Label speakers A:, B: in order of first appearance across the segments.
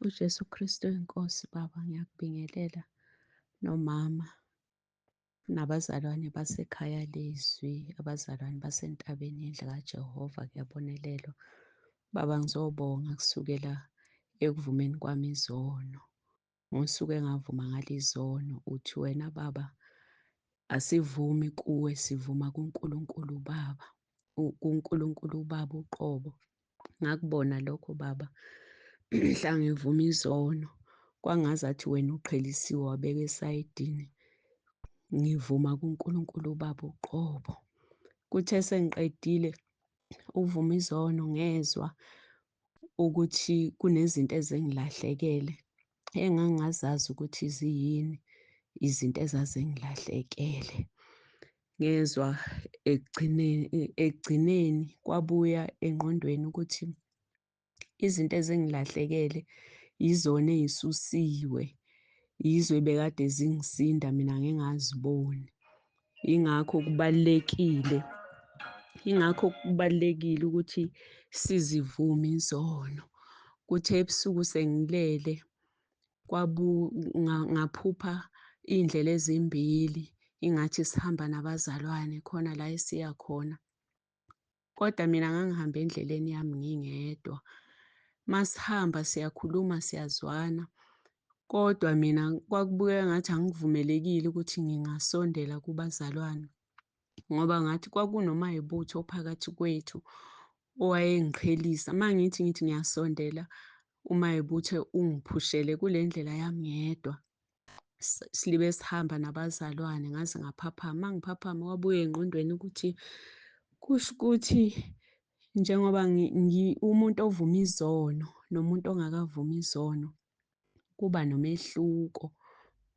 A: UJesu Kristu inkosi Baba, ngiyakubingelela nomama nabazalwane basekhaya lezwi, abazalwane basentabeni yendlu kaJehova, kuyabonelelwa. Baba, ngizobonga kusukela ekuvumeni kwami izono. Ngosuku engavuma ngalo izono, uthi wena Baba, asivumi kuwe, sivuma kuNkulunkulu uBaba, kuNkulunkulu uBaba uqobo. Ngakubona lokho Baba, mhla ngivuma izono, kwangazathi wena uqhelisiwe wabeka esayidini. Ngivuma kuNkulunkulu uBaba uqobo. Kuthe sengiqedile ukuvuma izono, ngezwa ukuthi kunezinto ezingilahlekele engangingazazi ukuthi ziyini izinto ezazingilahlekele. Ngezwa ekugcineni kwabuya engqondweni ukuthi izinto ezingilahlekele yizona ey'susiwe, yizo ebekade zingisinda mina ngingaziboni. Yingakho kubalulekile, yingakho kubalulekile ukuthi sizivume izono. Kuthe ebusuku sengilele ngaphupha iy'ndlela ezimbili, ingathi sihamba nabazalwane khona la esiya khona. Kodwa mina ngangihamba endleleni yami ngingedwa. Masihamba siyakhuluma, siyazwana, kodwa mina kwakubukeka ngathi angivumelekile ukuthi ngingasondela kubazalwane, ngoba ngathi kwakunoma yibutho phakathi kwethu owayengiqhelisa. Uma ngithi ngithi ngiyasondela, umayibuthe ungiphushele kule ndlela yami ngedwa. Silibe sihamba nabazalwane ngaze ngaphaphama. Uma ngiphaphama kwabuya engqondweni ukuthi kusho ukuthi njengoba umuntu ovuma izono nomuntu ongakavumi izono kuba nomehluko.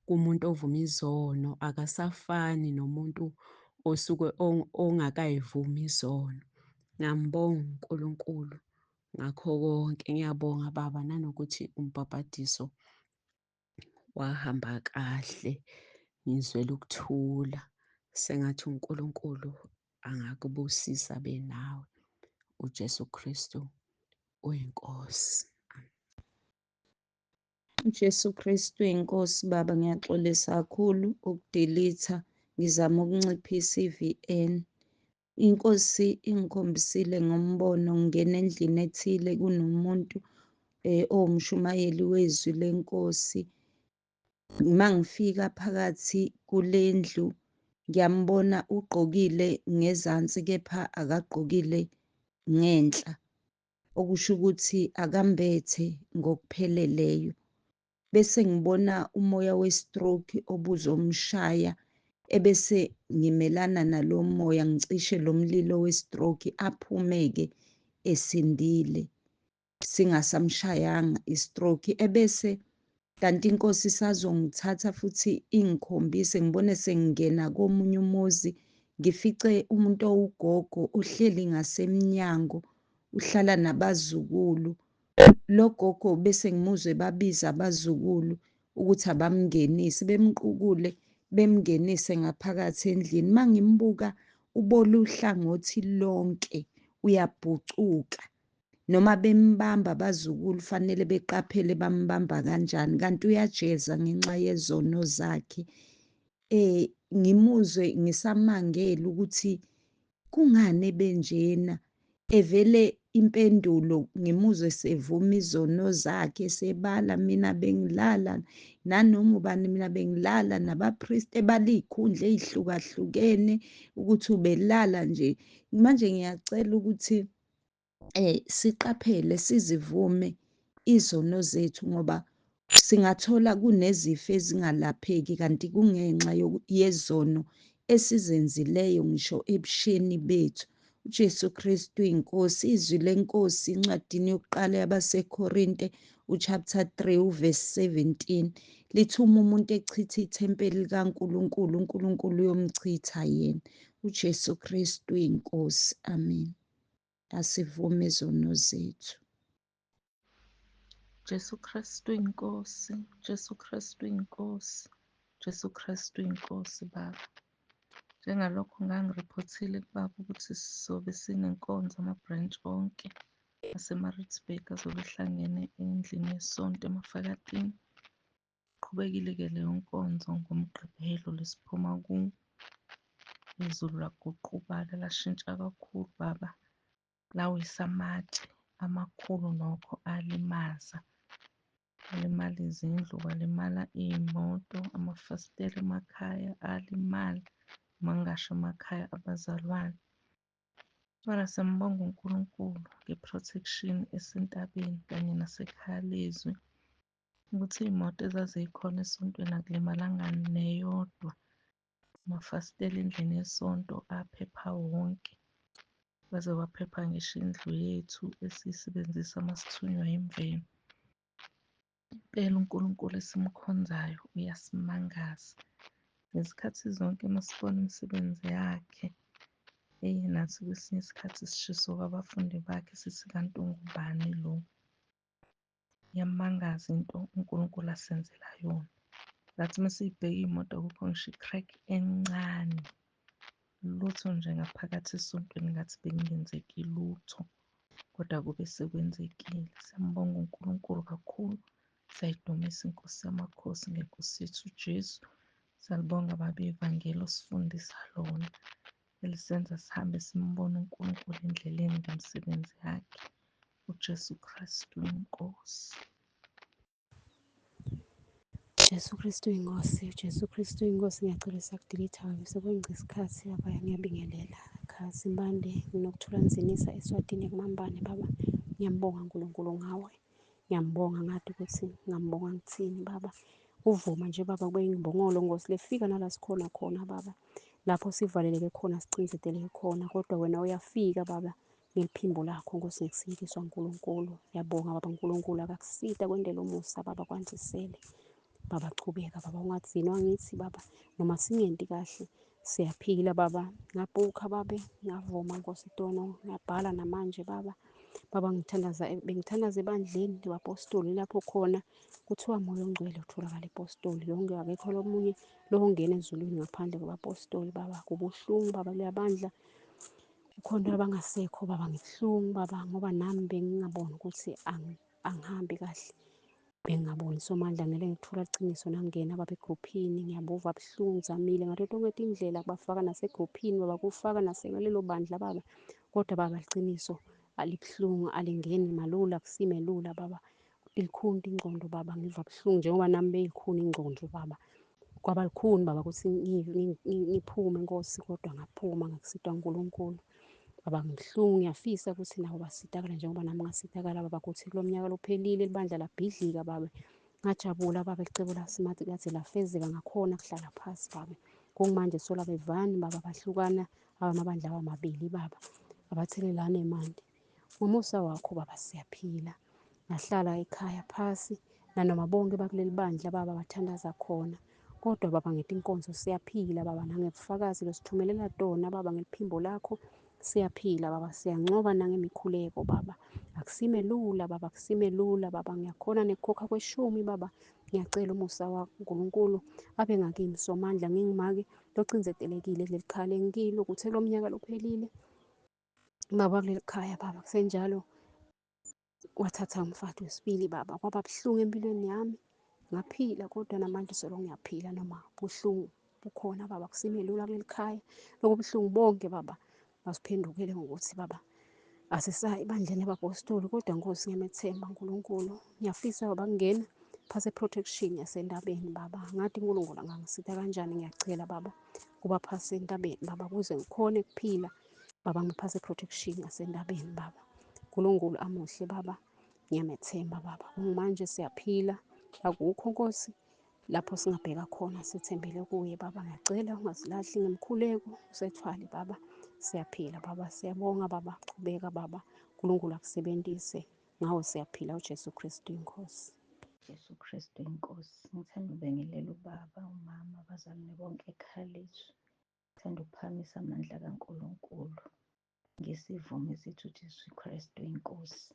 A: Kumuntu ovuma izono akasafani nomuntu osuke ongakayivumi izono. Ngiyambonga uNkulunkulu ngakho konke. Ngiyabonga Baba nanokuthi umbhabhadiso wahamba kahle, ngizwela ukuthula. Sengathi uNkulunkulu angakubusisa abe nawe. UJesu Kristu uyiNkosi.
B: UJesu Kristu uyinkosi Baba, ngiyaxolisa kakhulu ukudelitha, ngizama ukunciphisa i-VN. Inkosi ingikhombisile ngombono, ngingena endlini ethile kunomuntu owumshumayeli wezwi lenkosi. Uma ngifika phakathi kule ndlu ngiyambona ugqokile ngezansi kepha akagqokile ngenhla, okusho ukuthi akambethe ngokupheleleyo. Bese ngibona umoya we-stroke obuzomshaya, ebese ngimelana nalo moya, ngicishe lo mlilo we-stroke, aphume-ke esindile, singasamshayanga i-stroke. Ebese kanti inkosi isazongithatha futhi ingikhombise, ngibone sengingena komunye umuzi, ngifice umuntu owugogo ohleli ngasemnyango, uhlala nabazukulu. Lo gogo bese ngimuzwe babiza abazukulu ukuthi abamngenise, bemqukule bemngenise ngaphakathi endlini. Uma ngimbuka ubola uhlangothi lonke, uyabhucuka. Noma bembamba abazukulu fanele beqaphele bambamba kanjani, kanti uyajeza ngenxa yezono zakhe. Ngimuzwe ngisamangele ukuthi kungani ebenjena, evele impendulo ngimuzwe sevuma izono zakhe, sebala mina bengilala nanoma ubani, mina bengilala nabapristi, ebala iy'khundla ey'hlukahlukene ukuthi ubelala nje. Manje ngiyacela ukuthi siqaphele, sizivume izono zethu, ngoba singathola kunezifo ezingalapheki kanti kungenxa yezono esizenzileyo ngisho ebusheni bethu. uJesu Kristu inkosi, izwi lenkosi encwadini yokuqala yabaseKorinte uchapter 3 uverse 17 lithi uma umuntu echitha ithempeli likaNkulunkulu, uNkulunkulu uyomchitha yena. uJesu Kristu inkosi. Amen. Asivume izono zethu.
C: Jesu Kristu inkosi, Jesu Kristu inkosi, Jesu Kristu inkosi Baba. Njengalokho ngangiriphothile kubaba ukuthi sizobe sinenkonzo ama-branch onke. aseMaritzburg azobe ehlangene endlini yesonto eMafakatini. Iqhubekile-ke leyo nkonzo ngoMgqibelo lesiphuma kuwo. Izulu laguqubala lashintsha kakhulu baba, lawisa amatshe amakhulu nokho alimaza. Kwalimala izindlu, kwalimala iy'moto, amafasitela emakhaya alimala, noma ngingasho emakhaya abazalwane. Kodwa siyambonga uNkulunkulu nge-protection esentabeni kanye nasekhaya lezwi, ukuthi iy'moto ezazikhona esontweni akulimalanga neyodwa. Amafasitela endlini yesonto aphepha wonke, kwaze kwaphepha ngisho indlu yethu esiyisebenzisa uma sithunywa imvelo. Impela uNkulunkulu esimkhonzayo uyasimangaza. Ngezikhathi zonke uma sibona imisebenzi yakhe, eyi nathi kwesinye isikhathi sishiso kwabafundi bakhe sithi kanti ungubani lo? Iyamangaza into uNkulunkulu asenzela yona. Ngathi uma siyibheka iy'moto akukho ngisho i-crack encane. Lutho nje ngaphakathi esontweni ngathi bekungenzeki lutho, kodwa kube sekwenzekile. Siyambonga uNkulunkulu kakhulu. Siyayidumisa iNkosi yamakhosi ngeNkosi yethu uJesu. Siyalibonga Baba ivangeli osifundisa lona, elisenza sihambe simbone uNkulunkulu endleleni ngemisebenzi yakhe. uJesu Kristu inkosi.
D: Jesu Kristu inkosi, Jesu Kristu inkosi. Ngiyaxolisa kudilitha sekwenza isikhathi baba, ngiyabingelela. Khazi Mbande, nginokuthula Nzinisa eSwatini kuMambane baba. Ngiyambonga uNkulunkulu ngawe. Ngiyambonga ngathi ukuthi ngambonga ngithini baba. Uvuma nje baba kube imbongolo Nkosi lefika nala sikhona khona baba. Lapho sivaleleke khona sicinzeteleke khona kodwa wena uyafika baba ngeliphimbo lakho Nkosi ngekusindiswa uNkulunkulu. Ngiyabonga baba uNkulunkulu akakusita kwendela umusa baba kwandisele. Baba chubeka baba ungadzinwa ngithi baba noma singenti kahle siyaphila baba. Ngabhukha babe ngavuma Nkosi tono ngiyabhala namanje baba. Baba ngithandaza bengithandaza ebandleni labapostoli lapho khona kuthiwa moya ongcwele utholakala epostoli yonke akekho lomunye longena ezulwini ngaphandle kwabapostoli baba. Kubuhlungu baba kuleya bandla kukhona abangasekho baba, ngibuhlungu baba ngoba nami bengingaboni ukuthi angihambi kahle. Bengingaboni somandla ngele ngithola iqiniso nangena baba egruphini ngiyabuva buhlungu ngizamile ngato tonke tindlela kubafaka nasegruphini baba kufaka nasekulelo bandla baba kodwa baba liqiniso alibuhlungu alingeni malula kusime lula baba. Ilikhuni ingqondo baba ngiva buhlungu njengoba nami beyikhuni ingqondo baba. Kwaba lukhuni baba ukuthi ngiphume Nkosi kodwa ngaphuma ngakusitwa uNkulunkulu. Baba ngibuhlungu ngiyafisa ukuthi nabo basitakala njengoba nami ngasitakala baba kuthi kulo mnyaka lophelile libandla labhidlika baba. Ngajabula baba icebo lasimathi kaze lafezeka ngakhona kuhlala phasi baba. Kungimanje sola bevani baba bahlukana abamabandla amabili baba. Abathelelane manje. Ngomusa wakho baba siyaphila. Ngahlala ekhaya phasi nanoma bonke bakuleli bandla baba bathandaza khona. Kodwa baba ngithi inkonzo siyaphila baba nangebufakazi losithumelela tona baba ngeliphimbo lakho siyaphila baba siyancoba nangemikhuleko baba. Akusime lula baba, akusime lula baba. Ngiyakhona nekukhokha kweshumi baba. Ngiyacela umusa waNkulunkulu abe ngakimi somandla ngingimake locinzetelekile kuleli khaya lengikilo kuthe lo mnyaka lophelile baba kuleli khaya baba kusenjalo wathatha umfati wesibili baba. Kwaba buhlungu empilweni yami ngaphila kodwa namanje solo ngiyaphila noma buhlungu bukhona baba kusime lula kuleli khaya. Lobo buhlungu bonke baba basiphendukele ngokuthi baba asisayi ebandleni labapostoli kodwa Nkosi ngiyamethemba uNkulunkulu. Ngiyafisa baba kungena phasi protection yasentabeni baba. Ngathi uNkulunkulu angangisita kanjani ngiyacela baba kuba phasi entabeni baba kuze ngikhone ukuphila baba ngiphase protection yasentabeni baba. uNkulunkulu amuhle baba ngiyamethemba baba. Manje siyaphila akukho Nkosi lapho singabheka khona sithembele kuye baba. Ngiyacela ungazilahli ngemkhuleko usethwale baba. Siyaphila baba, siyabonga baba, chubeka baba. uNkulunkulu akusebenzise ngawo siyaphila uJesu Kristu inkosi.
E: Jesu Kristu inkosi. Ngithanda ukubingelela ubaba, umama, abazalwane bonke ekhaya lethu. Ngithanda ukuphakamisa amandla kaNkulunkulu ngesivumo esithi uJesu Kristu inkosi.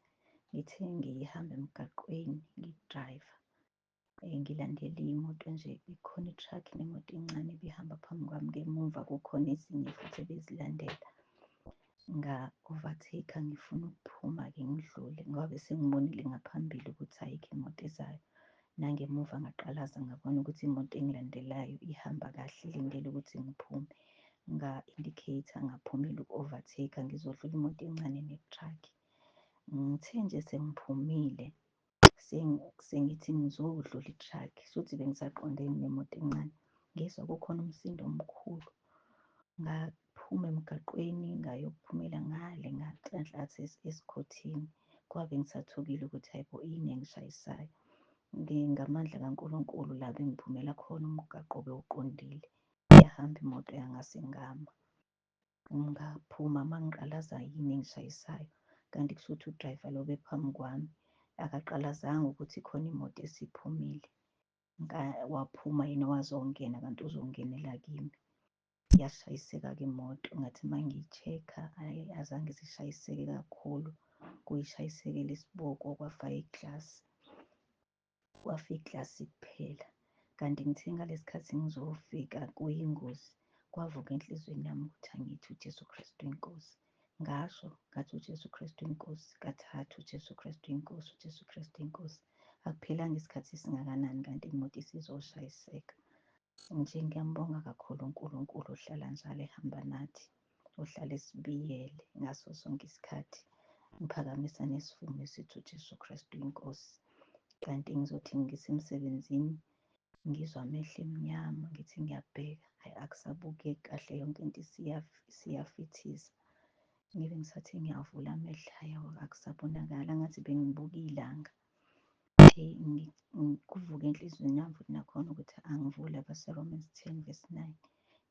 E: Ngithe ngihamba emgaqweni ngidrayiva, ngilandela imoto nje, ikhona i-truck nemoto encane ebihamba phambi kwami, ngemuva kukhona ezinye futhi ebezilandela. Nga-overtake-a ngifuna ukuphuma-ke ngidlule ngoba bese ngibonile ngaphambili ukuthi ayikho imoto ezayo. Nangemuva ngaqalaza ngabona ukuthi imoto engilandelayo ihamba kahle ilindele ukuthi ngiphume. Nga-indicate-a ngaphumela uku-overtake-a ngizodlula imoto encane ne-truck. Ngithe nje sengiphumile sengithi ngizodlula i-truck, shuthi bengisaqondene nemoto encane, ngezwa kukhona umsindo omkhulu. Ngaphuma emgaqweni ngayophumela ngale nganhlanhlatha esikhothini ngoba bengisathukile ukuthi hhayi bo yini engishayisayo. Ngamandla kaNkulunkulu la bengiphumela khona umgaqo bewuqondile, yahamba imoto yangase ngama. Ngaphuma uma ngiqalaza yini engishayisayo, kanti kushuthi u-driver lo obephambi kwami akaqalazanga ukuthi khona imoto esiphumile. Waphuma yena wazongena kanti uzongenela kimi. Yashayiseka-ke imoto, ngathi uma ngiyi-check-a hhayi azange zishayiseke kakhulu, kuyishayisekele isiboko kwafa iglasi, kwafa iglasi kuphela. Kanti ngithe ngalesi khathi ngizofika kuyingozi, kwavuka enhliziyweni yami ukuthi angithi uJesu Kristu inkosi. Ngasho ngathi uJesu Kristu inkosi kathathu, uJesu Kristu inkosi, uJesu Kristu inkosi. Akuphelanga isikhathi esingakanani kanti imoto isizoshayiseka. Nje ngiyambonga kakhulu uNkulunkulu ohlala njalo ehamba nathi, ohlala esibiyele ngaso sonke isikhathi. Ngiphakamisa nesivumo esithi uJesu Kristu inkosi. Kanti ngizothi ngisemsebenzini ngizwa amehlo emnyama, ngithi ngiyabheka, hhayi akusabukeki kahle yonke into isiyafithiza. Ngibe ngisathi ngiyavula amehlo, hhayi akusabonakali angathi bengibuka ilanga. Kuvuke enhliziyweni yami futhi nakhona ukuthi angivule abaseRomans 10 verse 9.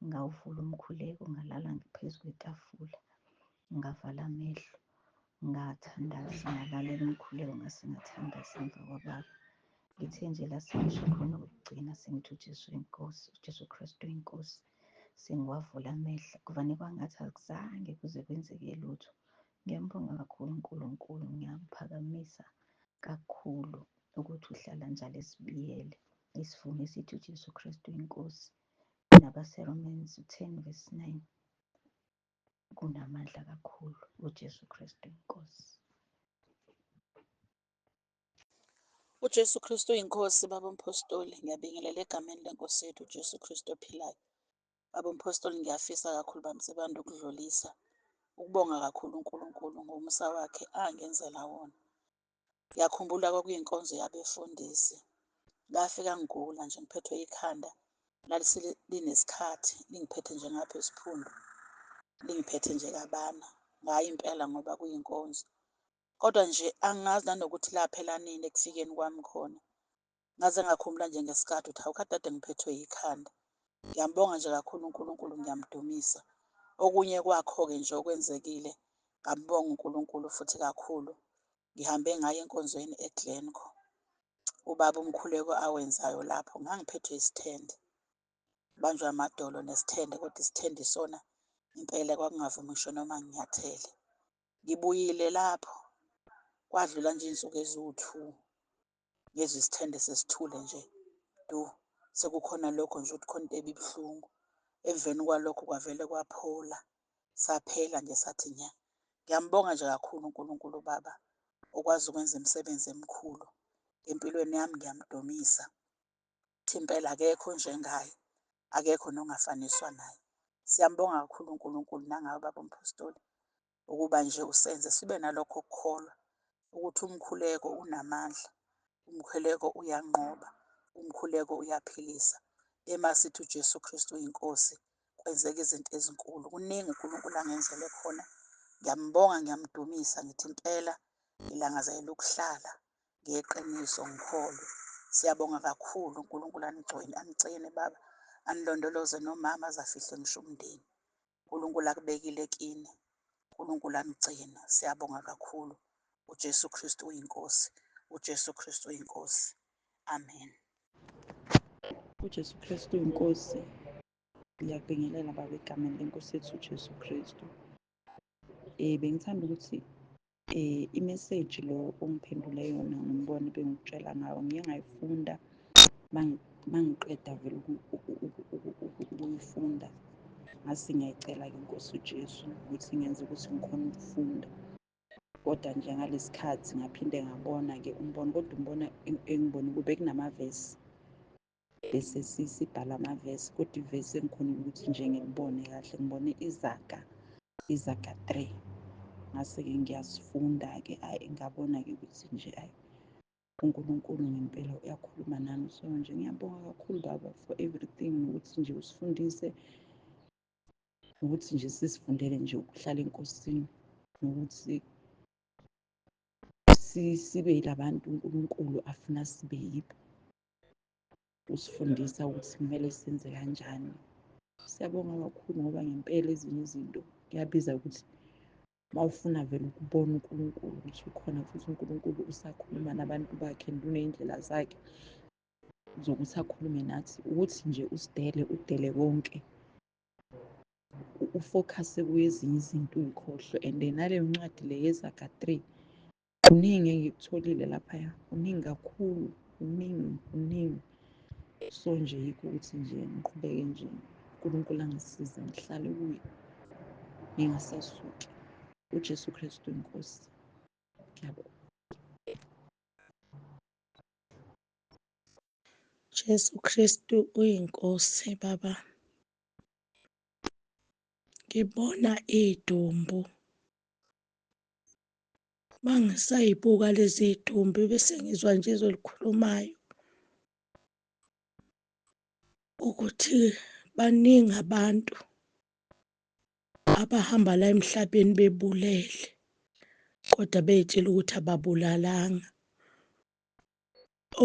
E: Ngawuvula umkhuleko ngalala phezu kwetafula, ngavala amehlo, ngathandaza, ngalalela umkhuleko ngase ngathandaza emva kwababa. Ngithe nje la sengisho khona okokugcina sengithi uJesu inkosi, uJesu Kristu inkosi, sengiwavula amehlo kuvane kwangathi akuzange kuze kwenzeke lutho. Ngiyambonga kakhulu uNkulunkulu, ngiyamphakamisa kakhulu ukuthi uhlala njalo esibiyele. Isivumo esithi uJesu Kristu inkosi nabaseRomans 10 verse 9 kunamandla kakhulu uJesu Kristu inkosi.
F: UJesu Kristu uyinkosi, baba umphostoli. Ngiyabingelela egameni lenkosi yethu uJesu Kristu ophilayo. Baba umphostoli, ngiyafisa kakhulu bamsebanda ukudlulisa ukubonga kakhulu uNkulunkulu ngomusa wakhe angenzela wona. Ngiyakhumbula kwakuyinkonzo yabefundisi. Ngafika ngigula nje ngiphethwe ikhanda linesikhathi lingiphethe nje ngapha esiphundu lingiphethe nje kabana. Ngayi impela ngoba kuyinkonzo. Kodwa nje angazi nanokuthi laphela nini ekufikeni kwami khona. Ngaze ngakhumbula nje ngesikhathi ukuthi hawu kade ngiphethwe yikhanda. Ngiyambonga nje kakhulu uNkulunkulu, ngiyamdumisa. Okunye kwakho-ke nje okwenzekile, ngambonga uNkulunkulu futhi kakhulu. Ngihambe ngaye enkonzweni eGlencoe. Ubaba umkhuleko awenzayo lapho, ngangiphethwe isithende. Banjwa amadolo nesithende, kodwa isithende isona impela kwakungavumi ngisho noma nginyathele. Ngibuyile lapho, kwadlula nje iy'nsuku eziwu-two, ngezwa isithende sesithule nje du. Sekukhona lokho nje ukuthi khona into ebibuhlungu. Emveni kwalokho kwavele kwaphola, saphela nje sathi nya. Ngiyambonga nje kakhulu uNkulunkulu ubaba okwazi ukwenza imisebenzi emikhulu empilweni yami, ngiyamdumisa. Thi impela akekho onjengaye, akekho nongafaniswa naye. Siyambonga kakhulu uNkulunkulu nangawe baba umphostoli ukuba nje usenze sibe nalokho kukholwa ukuthi umkhuleko unamandla, umkhuleko uyanqoba, umkhuleko uyaphilisa. Ema sithi uJesu Kristu uyinkosi, kwenzeka izinto ezinkulu. Kuningi uNkulunkulu angenzele khona. Ngiyambonga, ngiyamdumisa, ngithi impela ngilangazelela ukuhlala ngeqiniso ngikholwe. Siyabonga kakhulu, uNkulunkulu anigcine, anigcine baba, anilondoloze nomama aze afihle ngisho umndeni. uNkulunkulu akubekile kini, uNkulunkulu anigcine. Siyabonga kakhulu. uJesu Kristu uyinkosi, uJesu Kristu uyinkosi. Amen.
G: UJesu Kristu uyinkosi. Ngiyakubingelela baba egameni lenkosi yethu uJesu Kristu. Bengithanda ukuthi imeseji lo ongiphendule yona ngombono ebengikutshela ngawo ngiye ngayifunda mangiqeda vele ukuyifunda. Ngase ngiyayicela-ke inkosi uJesu ukuthi ngenze ukuthi ngikhone ukufunda. Kodwa nje ngalesi khathi ngaphinde ngabona-ke umbono, kodwa umbono engibone kube kunamavesi, bese sibhala amavesi, kodwa ivesi engikhonile ukuthi nje ngilibone kahle, ngibone iZaga, iZaga 3. Ngase-ke ngiyasifunda-ke, ayi ngabona-ke ukuthi nje ayi uNkulunkulu ngempela uyakhuluma nami. So nje ngiyabonga kakhulu baba for everything, ukuthi nje usifundise ukuthi nje sisifundele nje ukuhlala enkosini, nokuthi sibe yilabantu uNkulunkulu afuna sibe yibo. Usifundisa ukuthi kumele senze kanjani. Siyabonga kakhulu ngoba ngempela ezinye izinto kuyabiza ukuthi uma ufuna vele ukubona uNkulunkulu ukuthi ukhona, futhi uNkulunkulu usakhuluma nabantu bakhe and uney'ndlela zakhe zokuthi akhulume nathi, ukuthi nje usidele, udele konke, ufokhase kwezinye izinto uy'khohlwe. And naleyo ncwadi le yeZaga 3, kuningi engikutholile laphaya, kuningi kakhulu, kuningi, kuningi. So nje yikho ukuthi nje ngiqhubeke nje, uNkulunkulu angisize ngihlale kuye, ngingasasuki. UJesu Kristu inkosi. Ngiyabonga.
H: Jesu Kristu uyinkosi baba. Ngibona idumbu. Mangisayibuka lezi dumbu bese ngizwa nje izolikhulumayo ukuthi baningi abantu abahamba la emhlabeni bebulele kodwa bey'tshela ukuthi ababulalanga.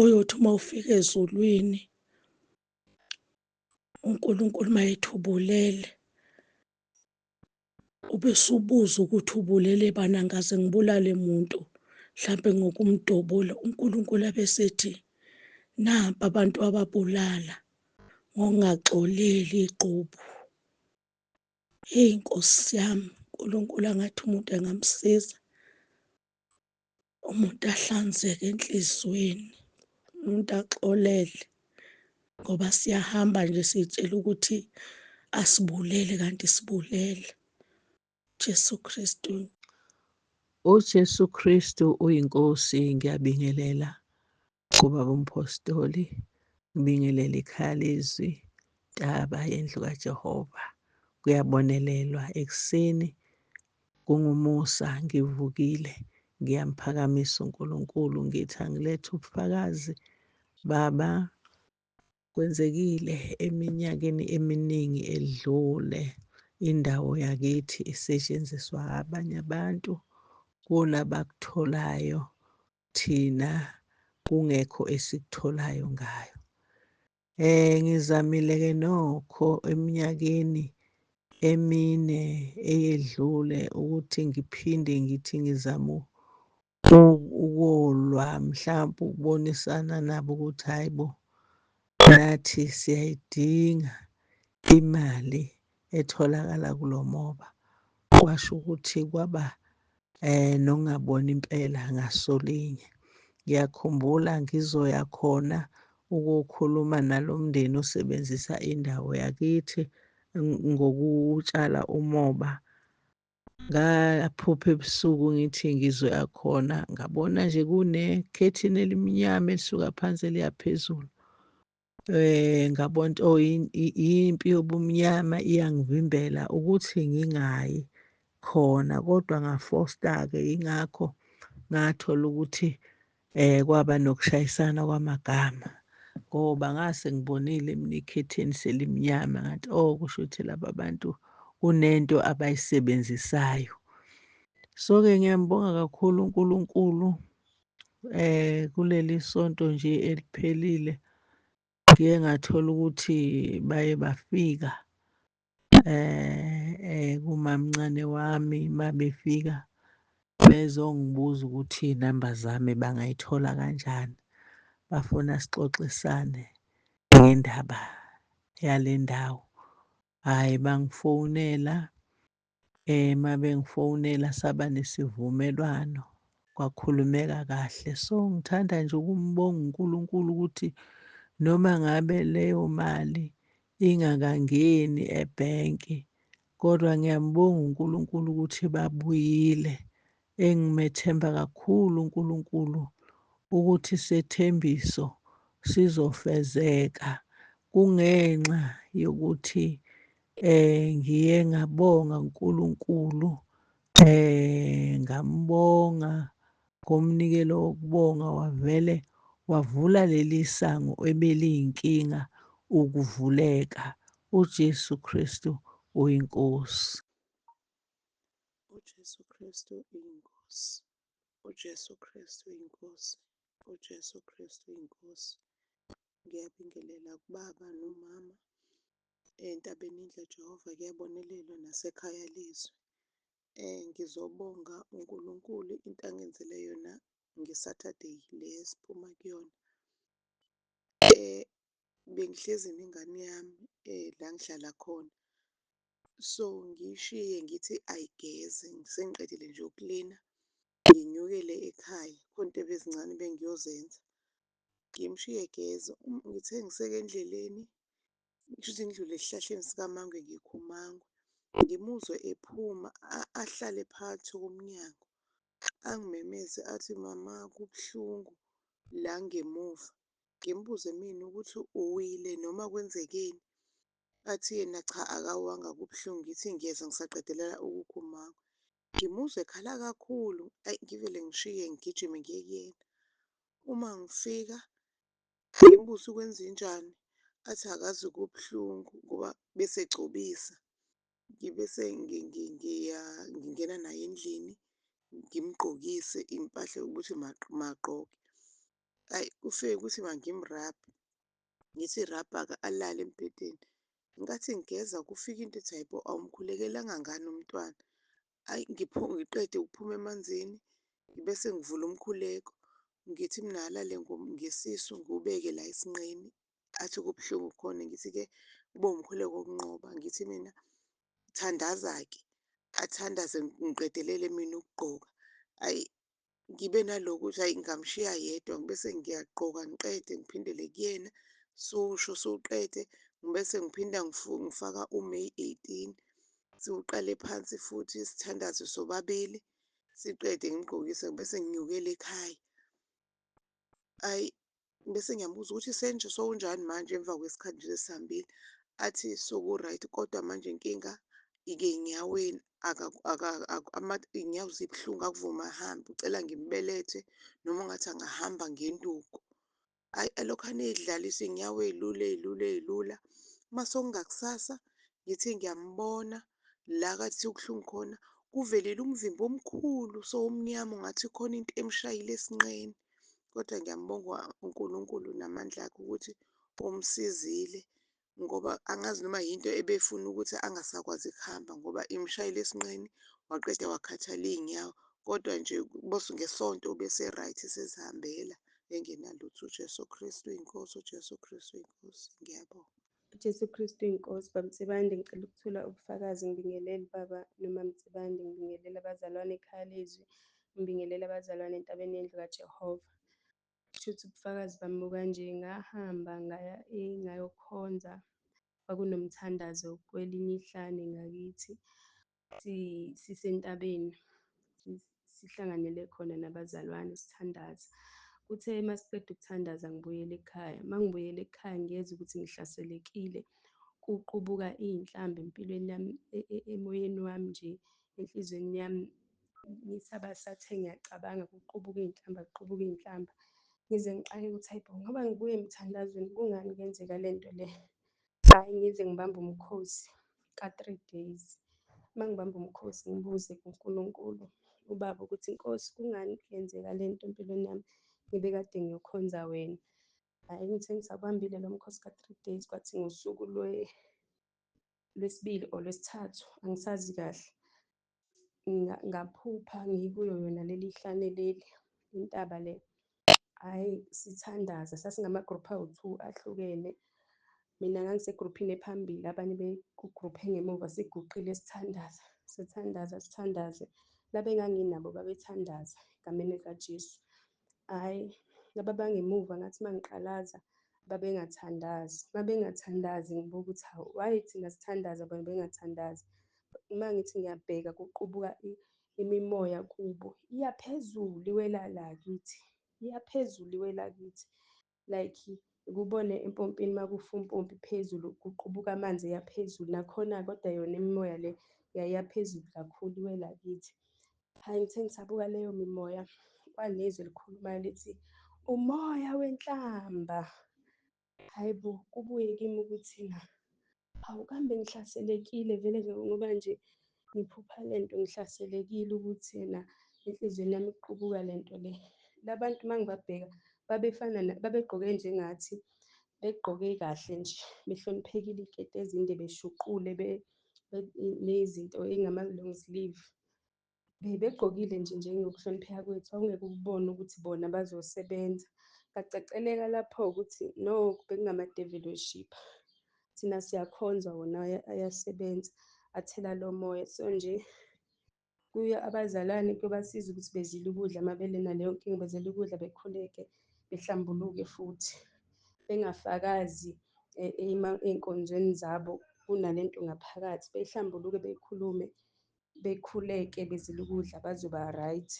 H: Oyothi uma ufika ezulwini uNkulunkulu mayethi ubulele ube subuza ukuthi ubulele bani, angikaze ngibulale muntu mhlampe ngokumdubula. uNkulunkulu abesethi nampa abantu ababulala ngokungaxoleli igqubu. Hey Nkosi yami, uNkulunkulu angathi umuntu engamsiza, umuntu ahlanzeke enhliziyweni, umuntu axolele ngoba siyahamba nje siy'tshela ukuthi asibulele kanti sibulele. Jesu Kristu.
A: UJesu Kristu uyiNkosi, ngiyabingelela kubaba uMphostoli, ngibingelele ikhaya lezwi, ntaba yendlu kaJehova. Kuyabonelelwa ekuseni kungumusa ngivukile, ngiyamphakamisa uNkulunkulu, ngithi angilethe ubufakazi baba. Kwenzekile eminyakeni eminingi edlule, indawo yakithi isetshenziswa abanye abantu kunabakutholayo thina kungekho esikutholayo ngayo. Ngizamile-ke nokho eminyakeni emine eyedlule ukuthi ngiphinde ngithi ngizama ukolwa mhlampe ukubonisana nabo ukuthi hhayi bo, nathi siyayidinga imali etholakala kulo moba. Kwasho ukuthi kwaba nokungaboni impela ngasolinye. Ngiyakhumbula ngizoya khona ukukhuluma nalo mndeni osebenzisa indawo yakithi ngokutshala umoba. Ngaphupha ebusuku ngithi ngizoya khona, ngabona nje kunekhethini elimnyama elisuka phansi eliya phezulu. Ngabona ukuthi oh impi yobumnyama iyangivimbela ukuthi ngingayi khona, kodwa ngafosta-ke, yingakho ngathola ukuthi kwaba nokushayisana kwamagama, ngoba ngase ngibonile mina ikhethini selimnyama, ngathi oh kusho ukuthi laba bantu kunento abayisebenzisayo. So-ke ngiyambonga kakhulu uNkulunkulu kuleli sonto nje eliphelile ngiye ngathola ukuthi baye bafika kumamncane wami, mabefika bezongibuza ukuthi iy'namba zami bangayithola kanjani, bafuna sixoxisane ngendaba yale ndawo. Hhayi bangifonela, uma bengifonela saba nesivumelwano, kwakhulumeka kahle. So ngithanda nje ukumbonga uNkulunkulu ukuthi noma ngabe leyo mali ingakangeni ebhenki. Kodwa ngiyambonga uNkulunkulu ukuthi babuyile. Engimethemba kakhulu uNkulunkulu ukuthi isethembiso sizofezeka kungenxa yokuthi ngiye ngabonga uNkulunkulu ngambonga ngomnikelo wokubonga wavele wavula leli sango ebeliyinkinga ukuvuleka. UJesu Kristu uyiNkosi.
I: UJesu Kristu uyiNkosi. UJesu Kristu uyiNkosi. UJesu Kristu uyiNkosi. Ngiyabingelela kubaba nomama entabeni indlu Jehova kuyabonelelwa nasekhaya lezwi. Ngizobonga uNkulunkulu into angenzele yona nge-Saturday le esiphuma kuyona. Bengihlezi nengane yami la ngihlala khona. So ngiyishiye ngithi ayigeze sengiqedile nje ukuklina nginyukele ekhaya khona iy'nto ebezincane ebengiyozenza. Ngimshiye egeza ngithe ngiseke endleleni kushuthi ngidlule esihlahleni sikamangwe ngikha umangwe, ngimuzwe ephuma ahlale phakathi komnyango angimemeze athi, mama kubuhlungu la ngemuva. Ngimbuze mina ukuthi uwile noma kwenzekeni? Athi yena cha akawanga kubuhlungu. Ngithi ngiyeza ngisaqedelela ukukha umangwe. Ngimuzwe ekhala kakhulu, ayi ngivele ngishiye ngigijime ngiye kuyena. Uma ngifika ngimbuze kwenzenjani, athi akazi kubuhlungu ngoba bese egcobisa. Ngibe ngingena naye endlini ngimgqokise iy'mpahla ukuthi makagqoke. Hhayi kufike kuthi mangimrabhe, ngithi rabha-ke alale embhedeni. Ngenkathi ngigeza kufika into ethi, hhayi bo awumkhulekelanga ngani umntwana? Hhayi ngiqede ukuphuma emanzini bese ngivula umkhuleko, ngithi mina akalale ngesisu ngiwubeke la esinqeni athi kubuhlungu khona. Ngithi-ke kube umkhuleko wokunqoba, ngithi mina thandaza-ke, athandaze ngiqedelele mina ukugqoka. Hhayi ngibe nalokhu ukuthi hhayi ngingamshiya yedwa bese ngiyagqoka ngiqede ngiphindele kuyena, siwusho siwuqede bese ngiphinda ngifaka uMeyi 18, siwuqale phansi futhi sithandaze sobabili, siqede ngimgqokise bese nginyukela ekhaya. Hhayi bese ngiyambuza ukuthi sowunjani manje emva kwesikhathi nje sesihambile, athi soku-right kodwa manje inkinga ike-nyaweni iy'nyawo zibuhlungu akuvumi ahambe, ucela ngimbelethe noma ungathi angahamba ngenduku. Hhayi alokhane ey'dlalisa iy'nyawo ey'lula ey'lula ey'lula. Uma sekungakusasa ngithi ngiyambona la kathi kubuhlungu khona kuvelile umvimbo omkhulu sowumnyama ungathi khona into emshayile esinqeni. Kodwa ngiyambonga uNkulunkulu namandla akhe ukuthi umsizile ngoba angazi noma yinto ebefuna ukuthi angasakwazi kuhamba ngoba imshayile esinqeni waqeda wakhathala iy'nyawo. Kodwa nje ngeSonto ubese-right esezihambela engenalutho. UJesu Kristu uyinkosi, uJesu Kristu uyinkosi. Ngiyabonga.
J: UJesu Kristu uyinkosi. Baba Nsibande, ngicela ukuthula ubufakazi. Ngibingelele baba noMama Nsibande, ngibingelele abazalwane ekhaya lezwi, ngibingelele abazalwane entabeni yendlu kaJehova. Kushuthi ubufakazi bami bukanje, ngahamba ngaya ngayokhonza, kwakunomthandazo kwelinye ihlane ngakithi, sisentabeni, sihlanganele khona nabazalwane sithandaza. Kuthe uma siqeda ukuthandaza ngibuyele ekhaya, uma ngibuyela ekhaya ngiyezwa ukuthi ngihlaselekile, kuqubuka iy'nhlambi empilweni yami, emoyeni wami nje, enhliziyweni yami. Ngithi abasathe ngiyacabanga kuqubuka iy'nhlamba, kuqubuka iy'nhlamba. Ngize ngixakeke ukuthi hhayi bo, ngoba ngibuya emthandazweni kungani kuyenzeka le nto le? Hhayi ngize ngibambe umkhosi ka-three days. Uma ngibamba umkhosi ngibuze kuNkulunkulu ubaba ukuthi Nkosi kungani kuyenzeka le nto empilweni yami ngibe kade ngiyokhonza wena. Hhayi ngithe ngisawubambile lo mkhosi ka-three days kwathi ngosuku lwesibili or lwesithathu angisazi kahle, ngaphupha ngikuyo yona leli hlane leli, intaba le. Hhayi sithandaza sasingama-group awu-two ahlukene. Mina ngangisegruphini ephambili, abanye bekugruphu engemuva, siguqile sithandaza, sithandaza, sithandaze. Laba enganginabo babethandaza egameni likaJesu. Hhayi laba abangemuva ngathi uma ngiqalaza Babengathandazi. Uma bengathandazi ngibuka ukuthi hawu, why thina sithandaza bona bengathandazi? Uma ngithi ngiyabheka kuqubuka imimoya kubo, iya phezulu iwela la kithi, iya phezulu iwela kithi. Like ukubone empompini uma kufa umpompi phezulu kuqubuka amanzi eya phezulu, nakhona kodwa yona imimoya le yayiya phezulu kakhulu iwela kithi. Hhayi, ngithe ngisabuka leyo mimoya kwanezwi elikhulumayo lithi, umoya wenhlamba. Hhayi bo, kubuye kimi ukuthi na, hawu kambe ngihlaselekile vele ngoba nje ngiphupha lento ngihlaselekile ukuthi ena enhliziyweni yami kuqubuka lento le. La bantu uma ngibabheka babefana babegqoke njengathi, begqoke kahle nje, behloniphekile, iy'keti ezinde, beshuqule nezinto ey'ngama-long sleeve. Bebegqokile nje njengokuhlonipheka kwethu, wawungeke ukubone ukuthi bona bazosebenza. Ngacaceleka lapho ukuthi no, bekungama-devil worshipper. Thina siyakhonza, wona ayasebenza, athela lo moya. So nje kuye abazalwane kuyobasiza ukuthi bezile ukudla uma benaleyo nkinga, bezile ukudla bekhuleke, behlambuluke futhi. Bengafakazi ey'nkonzweni zabo kunalento ngaphakathi, behlambuluke bekhulume, bekhuleke bezile ukudla bazoba right.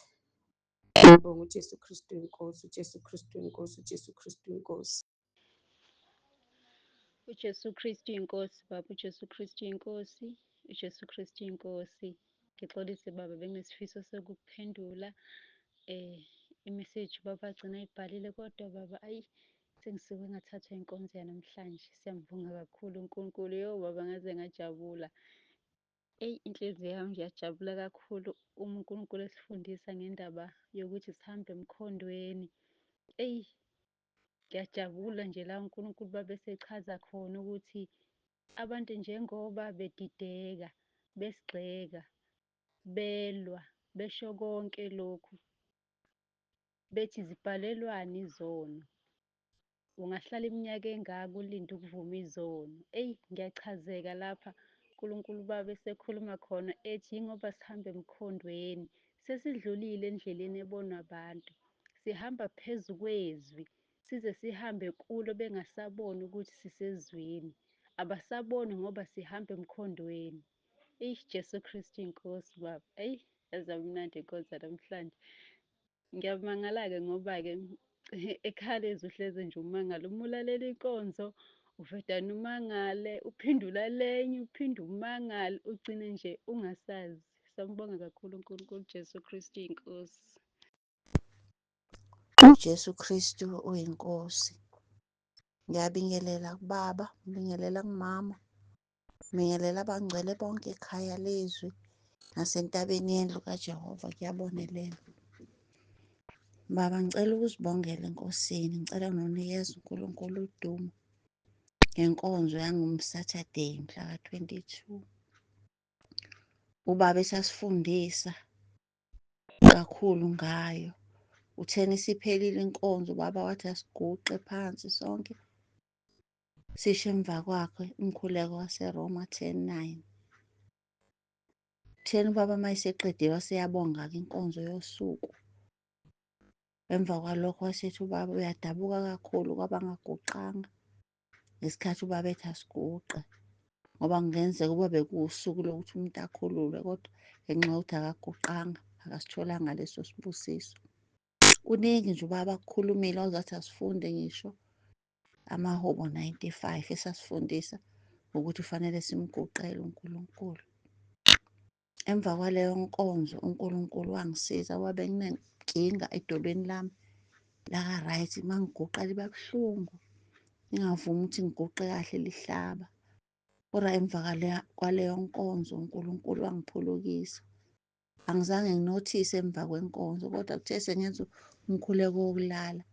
J: Ngibonga uJesu Kristu inkosi, uJesu Kristu inkosi, uJesu Kristu inkosi.
K: UJesu Kristu inkosi baba, uJesu Kristu inkosi, uJesu Kristu inkosi. Ngixolise baba, benginesifiso sokukuphendula imeseji ubaba agcina ayibhalile kodwa baba ayi sengisuke ngathathwa inkonzo yanamhlanje. Siyambonga kakhulu uNkulunkulu. Yo baba ngaze ngajabula. Eyi inhliziyo yami nje yajabula kakhulu uma uNkulunkulu esifundisa ngendaba yokuthi sihambe emkhondweni. Eyi ngiyajabula nje la uNkulunkulu babe esechaza khona ukuthi abantu njengoba bedideka, besigxeka, belwa, besho konke lokhu, bethi zibhalelwani izono. Ungahlala iminyaka engaka ulinde ukuvuma izono. Eyi ngiyachazeka lapha uNkulunkulu Baba esekhuluma khona ethi yingoba sihamba emkhondweni, sesidlulile endleleni ebonwa abantu. Sihamba phezu kwezwi, size sihambe kulo bengasaboni ukuthi sisezwini. Abasaboni ngoba sihamba emkhondweni. Eish Jesu Kristu inkosi baba. Eyi yaze yamnandi inkonzo namhlanje. Ngiyamangala-ke ngoba-ke ekhaya uhleze nje umangala uma ulalela inkonzo uvedane umangale uphinde ulale enye uphinde umangale ugcine nje ungasazi. Sambonga kakhulu uNkulunkulu Jesu Kristu inkosi.
I: UJesu Kristu uyiNkosi. Ngiyabingelela kubaba, ngibingelela kumama, ngibingelela abangcwele bonke ekhaya lezwi nasentabeni yendlu kaJehova kuyabonelela. Baba, ngicela ukuzibongela eNkosini, ngicela nokunikeza uNkulunkulu udumo ngenkonzo yangoSaturday mhla ka-22. Ubaba esasifundisa kakhulu ngayo. Uthena isiphelile inkonzo ubaba wathi asiguqe phansi sonke sisho emva kwakhe umkhuleko waseRoma 10:9. Uthena ubaba uma eseqedile waseyabonga-ke inkonzo yosuku. Emva kwalokho wasethi ubaba uyadabuka kakhulu kwabangaguqanga ngesikhathi ubaba ethi asiguqe, ngoba kungenzeka ukuba bekuwusuku lokuthi umuntu akhululwe, kodwa ngenxa yokuthi akaguqanga akasitholanga leso sibusiso. Kuningi nje ubaba akukhulumile wazathi asifunde ngisho amaHubo 95 esasifundisa ukuthi kufanele simguqele uNkulunkulu. Emva kwaleyo nkonzo uNkulunkulu wangisiza wabe nginenkinga edolweni lami laka-right, uma ngiguqa liba buhlungu, ngingavumi ukuthi ngiguqe kahle lihlaba. Kodwa emva kwaleyo nkonzo uNkulunkulu wangiphulukisa. Angizange nginothise emva kwenkonzo, kodwa kuthe sengenza umkhuleko wokulala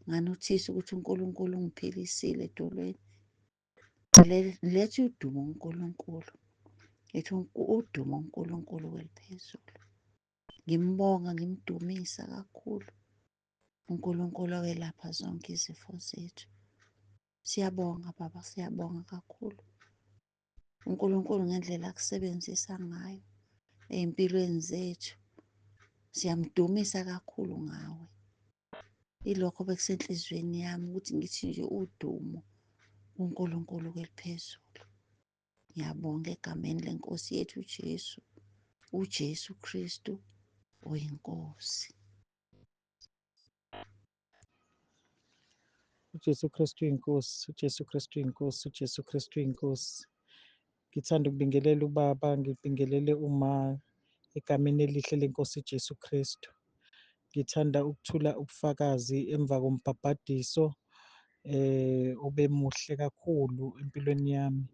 I: nganothisa ukuthi uNkulunkulu ungiphilisile edolweni. Ngiletha udumo kuNkulunkulu, ngithi udumo kuNkulunkulu kweliphezulu. Ngimbonga ngimdumisa kakhulu uNkulunkulu owelapha zonke izifo zethu. Siyabonga baba, siyabonga kakhulu uNkulunkulu ngendlela akusebenzisa ngayo ey'mpilweni zethu. Siyamdumisa kakhulu ngawe.
L: Ilokho bekusenhliziyweni yami ukuthi ngithi nje udumo kuNkulunkulu kweliphezulu. Ngiyabonga egameni lenkosi yethu uJesu, uJesu Kristu oyiNkosi.
M: UJesu Kristu uyinkosi, uJesu Kristu uyinkosi, uJesu Kristu uyinkosi. Ngithanda ukubingelela ubaba, ngibingelele uma egameni elihle lenkosi Jesu Kristu. Ngithanda ukuthula ubufakazi emva kombhabhadiso obemuhle kakhulu empilweni yami.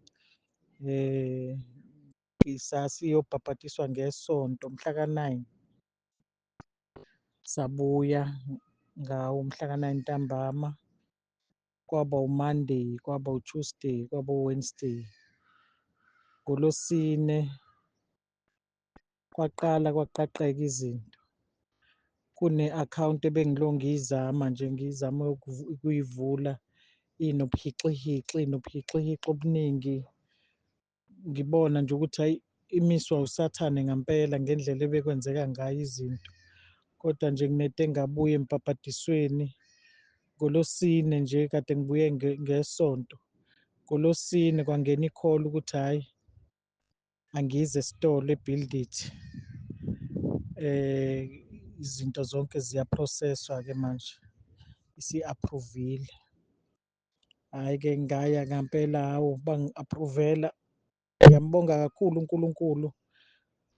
M: Sasiyobhabhadiswa ngeSonto mhla ka-9, sabuya ngawo mhla ka-9 ntambama, kwaba uMonday, kwaba uTuesday, kwaba uWednesday. NgoLwesine kwaqala kwaqaqeka izinto. Kune-akhawunti ebengilo ngiyizama nje, ngizama ukuyivula, inobuhixihixi, inobuhixihixi obuningi. Ngibona nje ukuthi hhayi, imiswa usathane ngampela ngendlela ebekwenzeka ngayo izinto. Kodwa nje nginete ngabuya embhabhadisweni ngolosine nje, kade ngibuye ngeSonto. Ngolosine kwangena i-call ukuthi hhayi, angize esitolo e-Build It. Izinto zonke ziyaproseswa-ke manje, isi-approve-ile. Hhayi-ke ngaya ngampela, hawu bangi-approve-ela. Ngiyambonga kakhulu uNkulunkulu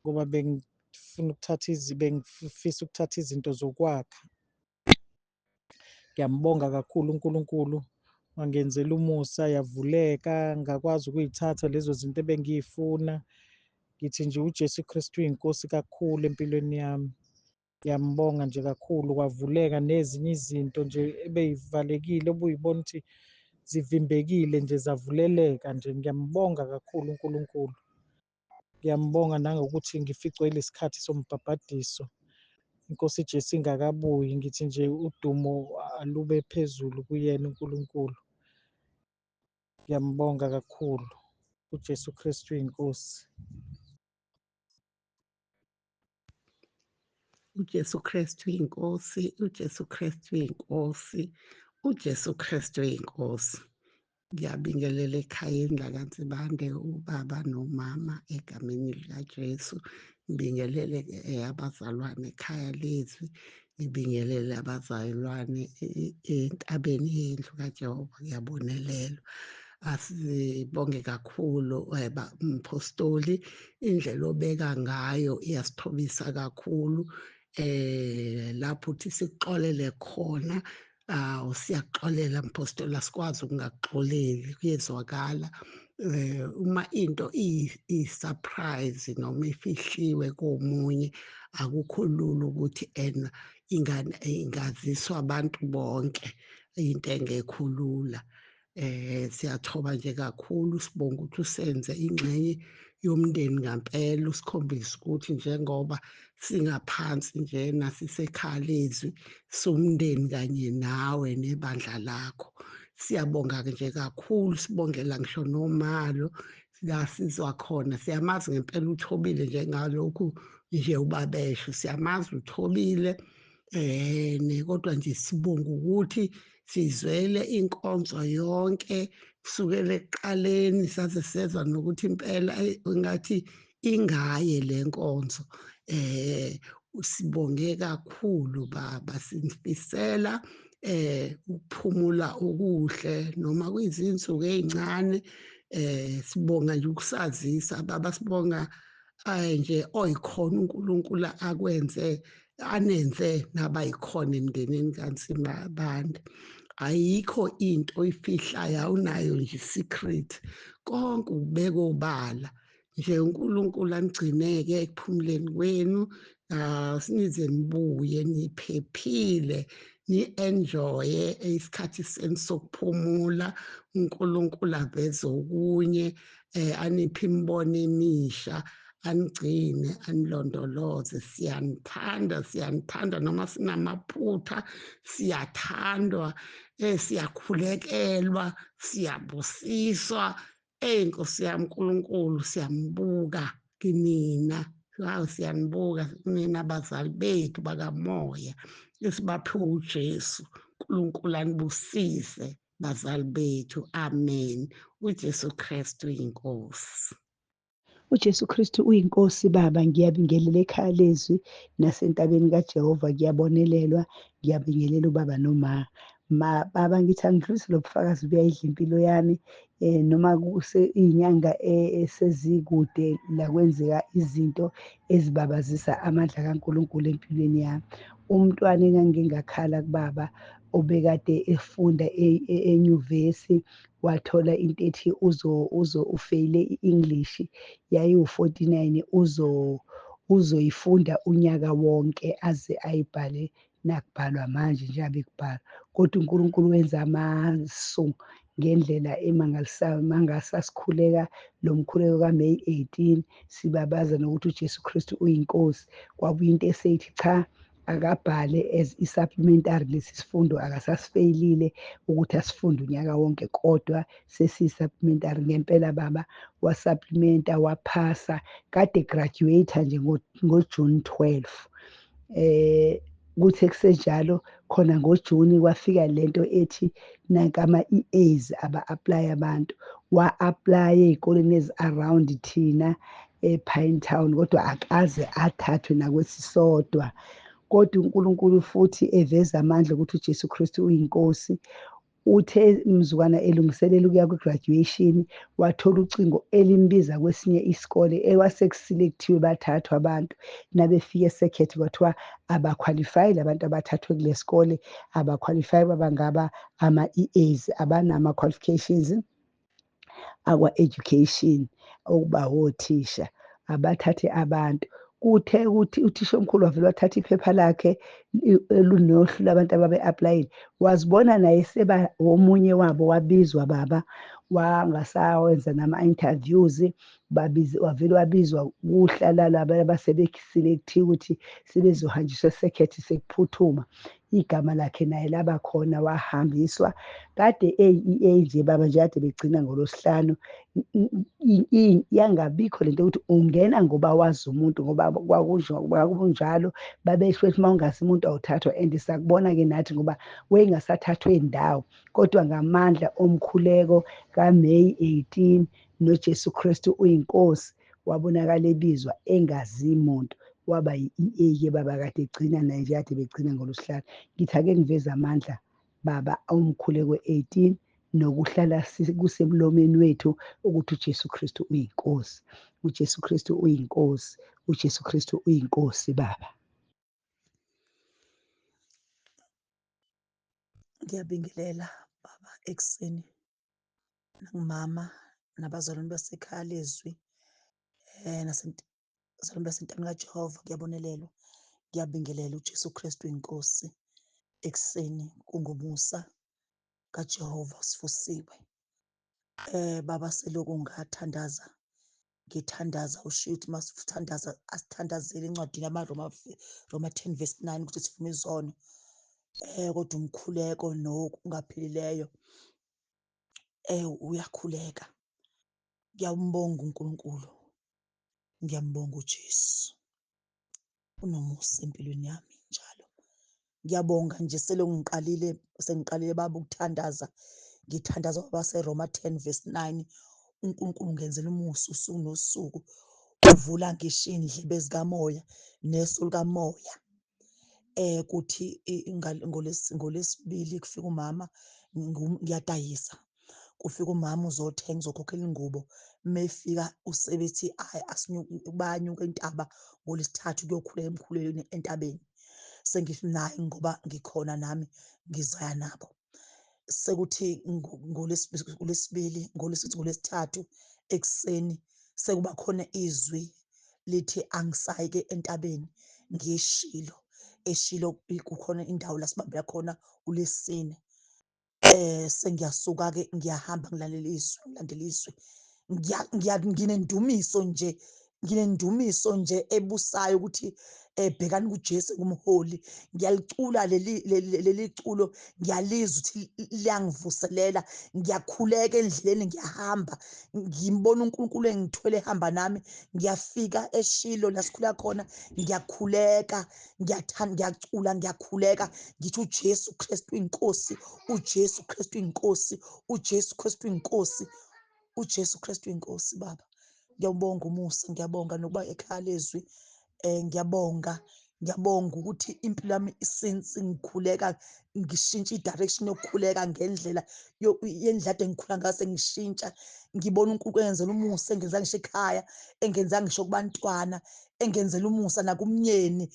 M: ngoba bengifuna ukuthatha bengifisa ukuthatha izinto zokwakha. Ngiyambonga kakhulu uNkulunkulu wangenzela umusa, yavuleka ngakwazi ukuy'thatha lezo zinto ebengiy'funa. Ngithi nje uJesu Kristu uyinkosi kakhulu empilweni yami. Ngiyambonga nje kakhulu, kwavuleka nezinye izinto nje ebeyivalekile obuyibona ukuthi zivimbekile nje zavuleleka nje. Ngiyambonga kakhulu uNkulunkulu. Ngiyambonga nangokuthi ngificwe ilesikhathi sombhabhadiso, inkosi Jesu ingakabuyi. Ngithi nje udumo alube phezulu kuyena uNkulunkulu. Ngiyambonga kakhulu. UJesu Kristu uyinkosi.
N: UJesu Kristu uyinkosi, uJesu Kristu uyinkosi, uJesu Kristu uyinkosi. Ngiyabingelela ekhayeni lakaNsibande ubaba nomama egameni likaJesu. Ngibingelele abazalwane ekhaya lezwi, ngibingelele abazalwane entabeni yendlu kaJehova, ngiyabonelelwa. Asibonge kakhulu mphostoli, indlela obeka ngayo iyasithobisa kakhulu, lapho uthi sikuxolele khona. Awu, siyakuxolela mphostoli, asikwazi ukungakuxoleli, kuyezwakala. Uma into i-surprise noma ifihliwe komunye, akukho lula ukuthi ena ingane ingaziswa abantu bonke, into engekho lula. Siyathoba nje kakhulu, sibonga ukuthi usenze ingxenye yomndeni ngampela, usikhombise ukuthi njengoba singaphansi njena sisekhaya lezwi, somndeni kanye nawe nebandla lakho. Siyabonga nje kakhulu, sibongela ngisho nomalo la sizwa khona. Siyamazi ngempela uthobile, njengalokhu nje ubabesho, siyamazi uthobile, ne kodwa nje sibonga ukuthi sizwele inkonzo yonke kusukela ekuqaleni saze sezwa nokuthi impela ngathi ingaye le nkonzo. Sibonge kakhulu baba, sinifisela ukuphumula okuhle noma kuyizinsuku ezincane. Sibonga nje ukusazisa baba, sibonga nje oyikhona uNkulunkulu akwenze anenze nabayikhona emndenini kaNsibande. Ayikho into oyifihlayo, awunayo nje secret, konke ubeka obala nje. uNkulunkulu anigcineke ekuphumuleni kwenu, sinize nibuye niphephile, ni-enjoye isikhathi senu sokuphumula. uNkulunkulu aveze okunye, aniphe imibono emisha, anigcine, anilondoloze. Siyanithanda, siyanithanda noma sinamaphutha, siyathandwa, siyakhulekelwa, siyabusiswa. Nkosi yami uNkulunkulu, siyambuka kinina. Hawu, siyanibuka nina abazali bethu bakamoya esibaphiwe uJesu. uNkulunkulu anibusise bazali bethu. Amen. UJesu Kristu inkosi.
O: UJesu Kristu uyinkosi Baba, ngiyabingelela ekhaya lezwi nasentabeni kaJehova kuyabonelelwa, ngiyabingelela ubaba noma. Ma baba ngithi angidlulise lo bufakazi buyayidla impilo yami noma kuse iy'nyanga esezikude la kwenzeka izinto ezibabazisa amandla kaNkulunkulu empilweni yami. Umntwana engangingakhala kubaba obekade efunda enyuvesi wathola into ethi uzo uzo ufeyile i-English yayiwu-49 uzo uzoyifunda unyaka wonke aze ayibhale nakubhalwa manje njengabe kubhalwa kodwa uNkulunkulu wenza amasu ngendlela emangalisayo mangasasikhuleka lo mkhuleko kaMay 18 sibabaza nokuthi uJesu Kristu uyinkosi kwabuya into eseyithi cha akabhale as i-supplementary lesi sifundo akasasifeyilile ukuthi asifunde unyaka wonke kodwa sesiyi-supplementary ngempela baba wasupplementa waphasa kade graduate nje ngoJune 12 kuthe kusenjalo khona ngoJuni kwafika lento ethi nanka ama-EAs aba-apply abantu wa-apply ey'koleni ezi-around thina ePine Town kodwa akaze athathwe nakwesisodwa kodwa uNkulunkulu futhi eveza amandla ukuthi uJesu Kristu uyinkosi uthe mzukwana elungiselela ukuya kwi-graduation wathola ucingo elimbiza kwesinye isikole ewasekuselekuthiwe bathathwa abantu nabefika esekhethi kwathiwa abakhwalifayi labantu abathathwe kule sikole abakhwalifayi babangaba ama-EAs abanama-qualifications akwa-education okuba wothisha abathathe abantu kuthe ukuthi uthisha omkhulu wavele wathatha iphepha lakhe elinohlu labantu ababe-aplayile wazibona naye seba womunye wabo wabizwa baba wangasawenza nama-interviews wavele wabizwa kuhla lalaba abasebeselekuthiwe ukuthi sebezohanjiswa esekhethi sekuphuthuma igama lakhe naye laba khona wahambiswa kade eyi-EA nje baba nje kade begcina ngolwesihlanu yangabikho lento yokuthi ungena ngoba wazi umuntu ngoba kwakunjalo babesho ukuthi uma ungazi umuntu awuthathwa and sakubona-ke nathi ngoba wayengasathathwe ndawo kodwa ngamandla omkhuleko kaMeyi 18 noJesu Kristu uyinkosi wabonakala ebizwa engazi muntu waba yi-EA ke baba kade egcina naye nje kade begcina ngolwesihlanu ngithi ake ngiveze amandla baba omkhuleko 18 nokuhlala kusemlomeni wethu ukuthi uJesu Kristu uyinkosi uJesu Kristu uyinkosi uJesu Kristu uyinkosi baba.
F: Ngiyabingelela baba ekuseni nakumama nabazalwane basekhaya lezwi nasebazalwane basentabeni kaJehova kuyabonelelwa. Ngiyabingelela uJesu Kristu inkosi ekuseni kungomusa kaJehova sifusiwe. Baba seloku ngathandaza ngithandaza ushiya ukuthi masithandaza asithandazele encwadini yamaRoma Roma 10 verse 9 ukuthi sivume izono kodwa umkhuleko nokungaphilileyo uyakhuleka. Ngiyambonga uNkulunkulu, ngiyambonga uJesu. Unomusa empilweni yami njalo. Ngiyabonga nje selokhu ngiqalile sengiqalile baba ukuthandaza ngithandaza kwabaseRoma 10 verse 9 uNkulunkulu ungenzela umusa usuku nosuku uvula ngisho iy'ndlebe zikamoya neso likamoya kuthi ngolesibili kufika umama ngiyadayisa kufika umama uzothenga uzokhokhela ingubo mefika usebethi ayi asinyuke bayanyuka intaba ngolesithathu kuyokhuleka emkhulekweni entabeni sengithi naye ngoba ngikhona nami ngizaya nabo sekuthi ngolesibili ngolesithi ngolesithathu ekuseni sekuba khona izwi lithi angisayi ke entabeni ngiyeshilo eshilo kukhona indawo la sibambela khona ulesine sengiyasuka ke ngiyahamba ngilalela izwi ngilandela izwi nginendumiso nje. Nginendumiso nje ebusayo ukuthi bhekani kuJesu ngumholi. Ngiyalicula leli culo, ngiyalizwa ukuthi liyangivuselela. Ngiyakhuleka endleleni, ngiyahamba, ngimbona uNkulunkulu engithwele ehamba nami. Ngiyafika eShilo la sikhula khona, ngiyakhuleka, ngiyathanda, ngiyacula, ngiyakhuleka, ngithi uJesu Kristu inkosi, uJesu Kristu inkosi, uJesu Kristu inkosi, uJesu Kristu inkosi. Baba, ngiyawubonga umusa, ngiyabonga nokuba ekhaya lezwi. Ngiyabonga, ngiyabonga ukuthi impilo yami since ngikhuleka ngishintsha i-direction yokukhuleka ngendlela yendlela ade ngikhula ngayo, sengishintsha ngibona uNkulunkulu engenzela umusa, engenza ngisho ekhaya, engenza ngisho kubantwana, engenzela umusa nakumnyeni.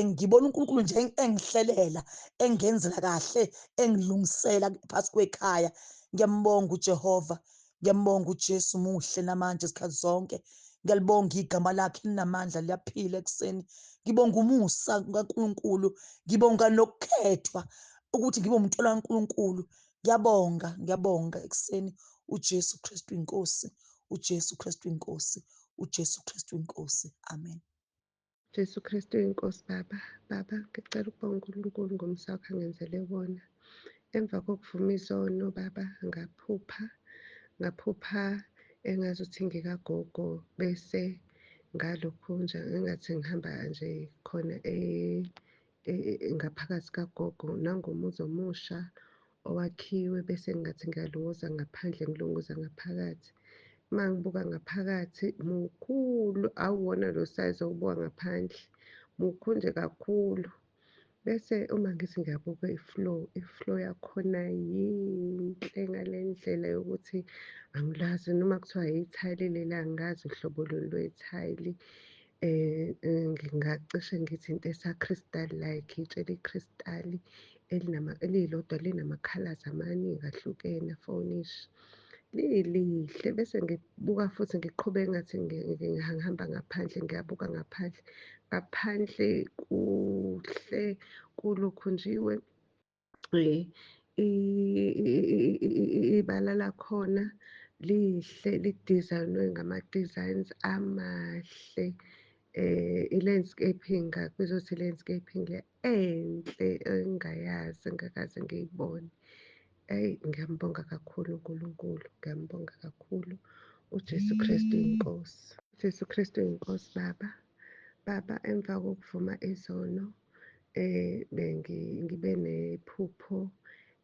F: Ngibona uNkulunkulu nje engihlelela, engenzela kahle, engilungisela phakathi kwekhaya. Ngiyambonga uJehova, ngiyambonga uJesu, muhle namanje isikhathi zonke. Ngiyalibonga igama lakhe linamandla, liyaphila ekuseni. Ngibonga umusa kaNkulunkulu, ngibonga nokukhethwa ukuthi ngibe umntwana kaNkulunkulu. Ngiyabonga, ngiyabonga ekuseni. uJesu Kristu inkosi, uJesu Kristu inkosi, uJesu Kristu inkosi. Amen.
P: Jesu Kristu inkosi. Baba, baba, ngicela ukubonga uNkulunkulu ngomusa wakhe angenzele wona. Emva kokuvuma izono, baba, ngaphupha engazuthi ngikagogo, bese ngalokhu nje engathi ngihamba nje khona ngaphakathi kagogo, nangomuzi omusha owakhiwe, bese ngathi ngiyalunguza ngaphandle, ngilunguza ngaphakathi. Uma ngibuka ngaphakathi, mukhulu, awuwona lo size owubuka ngaphandle, mukhulu nje kakhulu. Bese uma ngithi ngiyabuka i-floor, i-floor yakhona yinhle ngale ndlela yokuthi angilazi noma kuthiwa ithayili leli, angazi uhlobo luni lwethayili. Ngingacishe ngithi into esa-crystal like, itshe eli-crystal elilodwa linama-colours amaningi ahlukene afonishi. Lilihle, bese ngibuka futhi ngiqhubeka ngathi ngihamba ngaphandle, ngiyabuka ngaphandle. Ngaphandle kuhle, kulukhunjiwe, ibala lakhona lihle, li-design-we ngama-designs amahle. I-landscaping, ngakubiza ukuthi i-landscaping le enhle engingayazi, engingakaze ngiyibone. Eyi, ngiyambonga kakhulu uNkulunkulu, ngiyambonga kakhulu uJesu Kristu inkosi. UJesu Kristu inkosi. Baba, baba, emva kokuvuma izono, ngibe nephupho,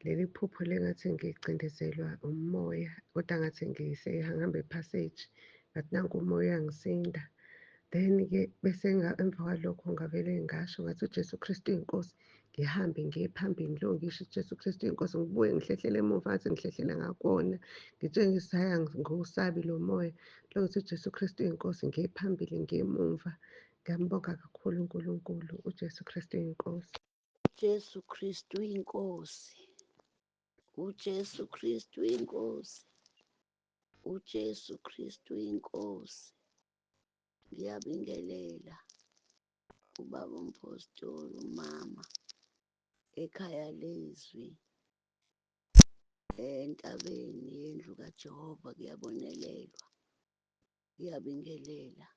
P: leli phupho lengathi ngicindezelwa umoya, kodwa ngathi ngisehamba e-passage, ngathi nanku umoya uyangisinda. Then-ke bese emva kwalokho ngavele ngasho ngathi uJesu Kristu inkosi, ngihambe ngiye phambili, ngilokhu ngisho uJesu Kristu inkosi, ngibuye ngihlehlele emuva, ngathi ngihlehlele ngakuwona, ngitshengisa hhayi angiwusabi lo moya, lokhu ngithi uJesu Kristu inkosi, ngiye phambili ngiye emumva. Ngiyambonga kakhulu uNkulunkulu, uJesu Kristu inkosi.
L: Jesu Kristu inkosi, uJesu Kristu inkosi, uJesu Kristu inkosi. Ngiyabingelela ubaba umpostoli, umama ekhaya lezwi, entabeni yendlu kaJehova kuyabonelelwa. Ngiyabingelela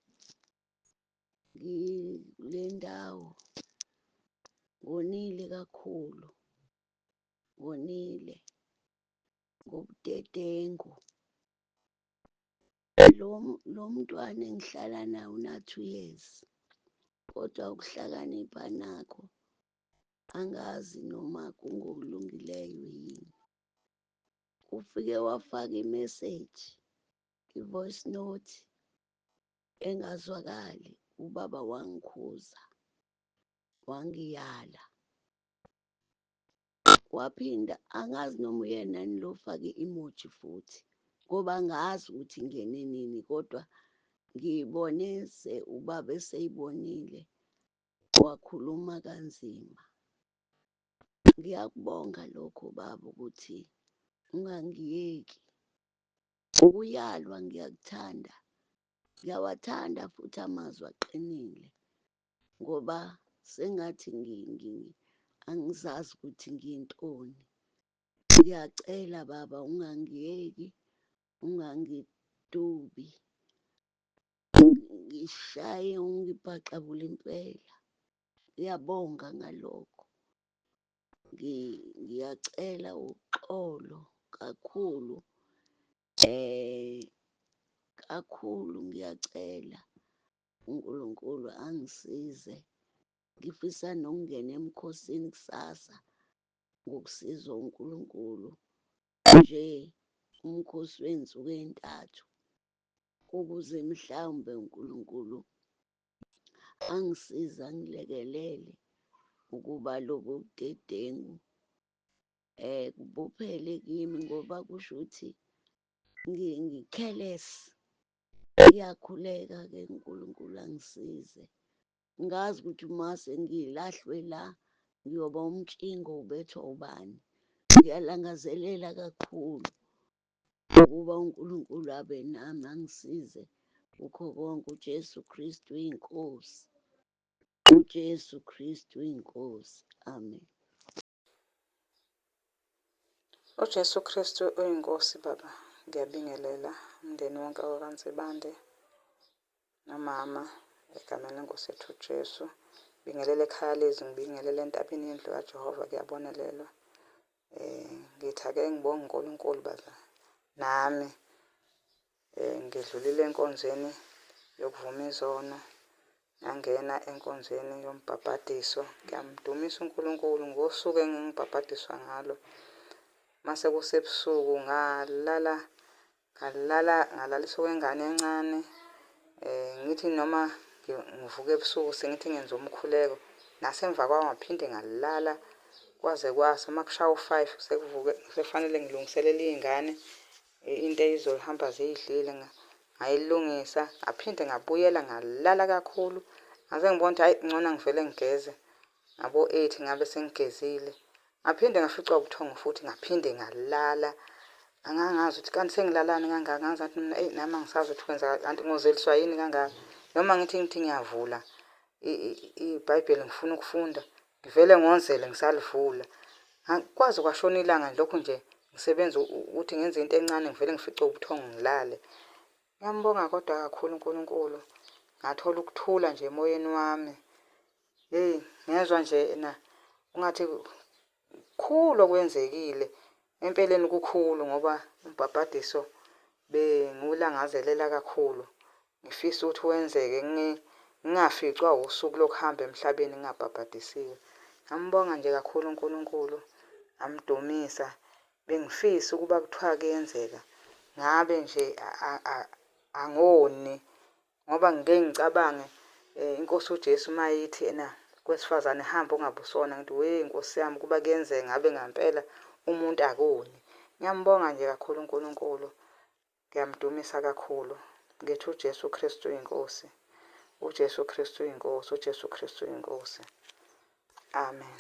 L: ngikule ndawo, ngonile kakhulu, ngonile ngobudedengu. Lo mntwana engihlala naye una-2 years, kodwa ukuhlakanipha nakho angazi noma kungokulungileyo yini. Ufike wafaka i-message, i-voice note engazwakali. Ubaba wangikhuza, wangiyala, waphinda angazi noma uyena yini lo ofake i-emoji futhi, ngoba angazi ukuthi ngene nini, kodwa ngiyibone se ubaba eseyibonile, wakhuluma kanzima. Ngiyakubonga lokho baba ukuthi ungangiyeki. Ukuyalwa ngiyakuthanda, ngiyawathanda futhi amazwi aqinile, ngoba sengathi angizazi ukuthi ngiyintoni. Ngiyacela baba ungangiyeki, ungangidubi. Ungishaye ungibhaxabule impela. Ngiyabonga ngalokho. Ngiyacela uxolo kakhulu, kakhulu ngiyacela uNkulunkulu angisize. Ngifisa nokungena emkhosini kusasa ngokusizwa uNkulunkulu nje, umkhosi wey'nsuku ey'ntathu, ukuze mhlawumbe uNkulunkulu angisize angilekelele ukuba lobu budedengu buphele kimi, ngoba kusho ukuthi ngi-careless. Ngiyakhuleka-ke uNkulunkulu angisize. Ngazi ukuthi uma sengilahlwe la ngiyoba umtshingo ubethwa ubani. Ngiyalangazelela kakhulu ukuba uNkulunkulu abe nami angisize kukho konke. UJesu Kristu iNkosi, uJesu Kristu iNkosi. Amen.
Q: UJesu Kristu uyiNkosi baba. Ngiyabingelela umndeni wonke wakwaNsibande nomama egameni lenkosi yethu uJesu. Ngibingelele ekhaya lezwi, ngibingelele entabeni yendlu kaJehova kuyabonelelwa. Ngithi ake ngibonge uNkulunkulu baba nami ngidlulile enkonzweni yokuvuma izono ngangena enkonzweni yombhabhadiso. Ngiyamdumisa uNkulunkulu ngosuku engangibhabhadiswa ngalo. Mase kusebusuku ngalala ngalala ngalaliswa okwengane encane. Ngithi noma ngivuka ebusuku sengithi ngenza umkhuleko nasemva kwawo ngaphinde ngalala kwaze kwasa. Uma kushaya u-five sekuvuke sekufanele ngilungiselele iy'ngane into ey'zohamba ziyidlile ngayilungisa. Ngaphinde ngabuyela ngalala kakhulu ngase ngibona ukuthi hhayi ngcono angivele ngigeze. Ngabo-eight ngabe sengigezile. Ngaphinde ngaficwa ubuthongo futhi ngaphinde ngalala. Angangazi ukuthi kanti sengilalani kangaka. Ngaze ngathi mina eyi nami angisazi ukuthi kwenzakala kanti ngozeliswa yini kangaka. Noma ngithi ngithi ngiyavula iBhayibheli ngifuna ukufunda, ngivele ngonzele ngisalivula. Kwaze kwashona ilanga ngilokhu nje ngisebenza ukuthi ngenze into encane ngivele ngificwe ubuthongo ngilale. Ngiyambonga kodwa kakhulu uNkulunkulu, ngathola ukuthula nje emoyeni wami. Hheyi ngezwa nje ena ungathi kukhulu okwenzekile. Empeleni kukhulu ngoba umbhabhadiso bengiwulangazelela kakhulu. Ngifisa ukuthi wenzeke ngingaficwa usuku lokuhamba emhlabeni ngingabhabhadisiwe. Ngambonga nje kakhulu uNkulunkulu, ngamdumisa. Bengifisa ukuba kuthiwa kuyenzeka ngabe nje angoni ngoba ngike ngicabange inkosi uJesu uma ithi ena kwesifazane hamba ungabe usona, ngithi we Nkosi yami ukuba kuyenzeka ngabe ngampela umuntu akoni. Ngiyambonga nje kakhulu uNkulunkulu, ngiyamdumisa kakhulu. Ngithi uJesu Kristu uyiNkosi, uJesu Kristu uyiNkosi, uJesu Kristu uyiNkosi. Amen.